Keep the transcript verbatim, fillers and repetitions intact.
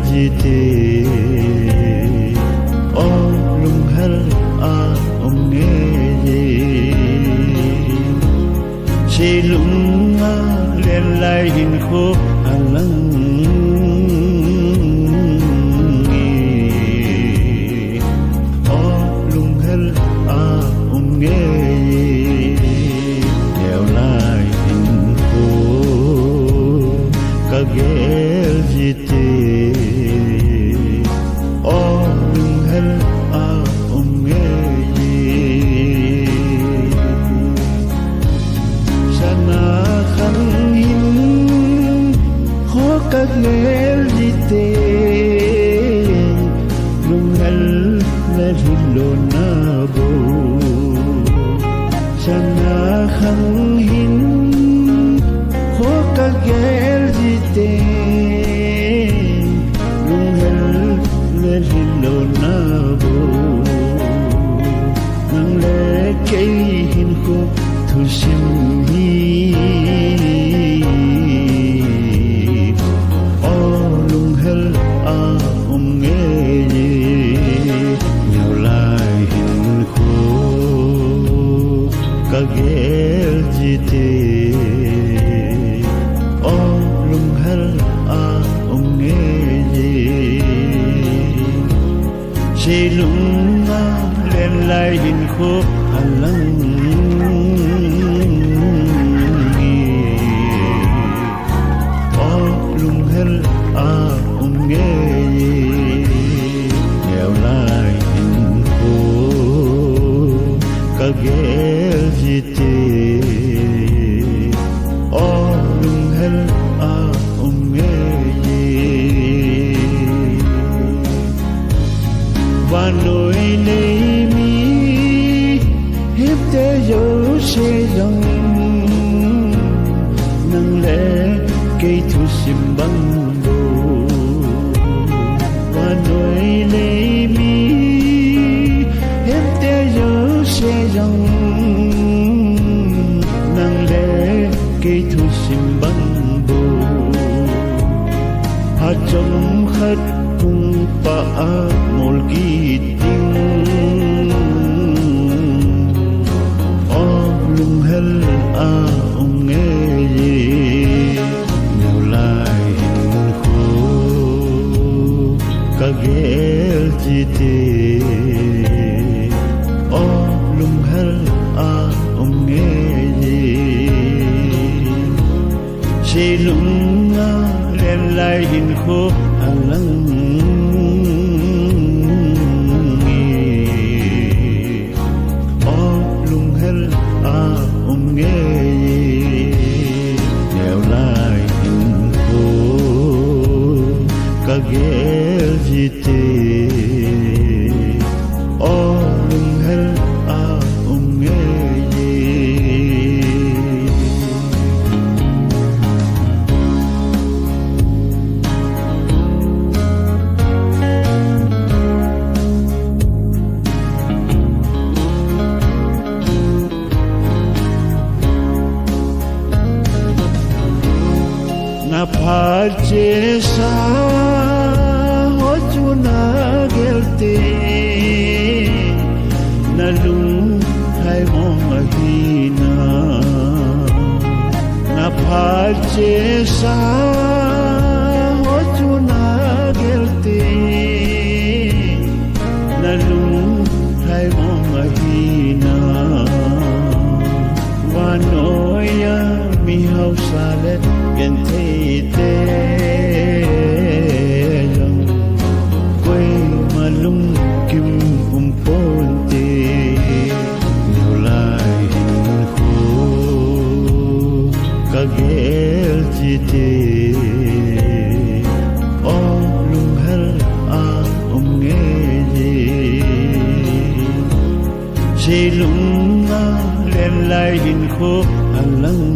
jite, o lunghel a um nge. Seilung a lenlai hinkho alang e, o lunghel a um nge. Neolai hinkho kagel jite, o lunghel a um nge. Sana khang hinkho kagel jite, lunghel le lhilona bou. Sana khang hinkho kagel jite, lunghel le lhilona bou. Nang le kei hinkho thusim hi, o lunghel a um nge. Neolai hinkho kagel jite, o lunghel a um nge. Seilung a lenlai hinkho alang e, o lunghel a um nge. Neolai hinkho kagel jite, o lunghel a um nge. Vannoi nei mi hepte jouse jong, nang le kei thusim bang bou. Vannoi nei mi hepte jouse jong, nang le kei thusim bang bou. Phat chomkhat pung pha a mol kit ding, o lunghel a um nge. Neolai hinkho kagel jite, o lunghel a um nge. Seilung a lenlai hinkho alang e, o lunghel a um nge. Neolai hinkho kagel jite, o lunghel a um nge. Na phat chesa ho chu na gel teng, na lung lhai mong ahi na. Na phat chesa ho chu na gel teng, na lung lhai mong ahi na. Vannoi a mi hausa le genthei te jong, koima lungkim um ponte. Neolai hinkho kagel jite, o lunghel a um nge. Seilung a lenlai hinkho alang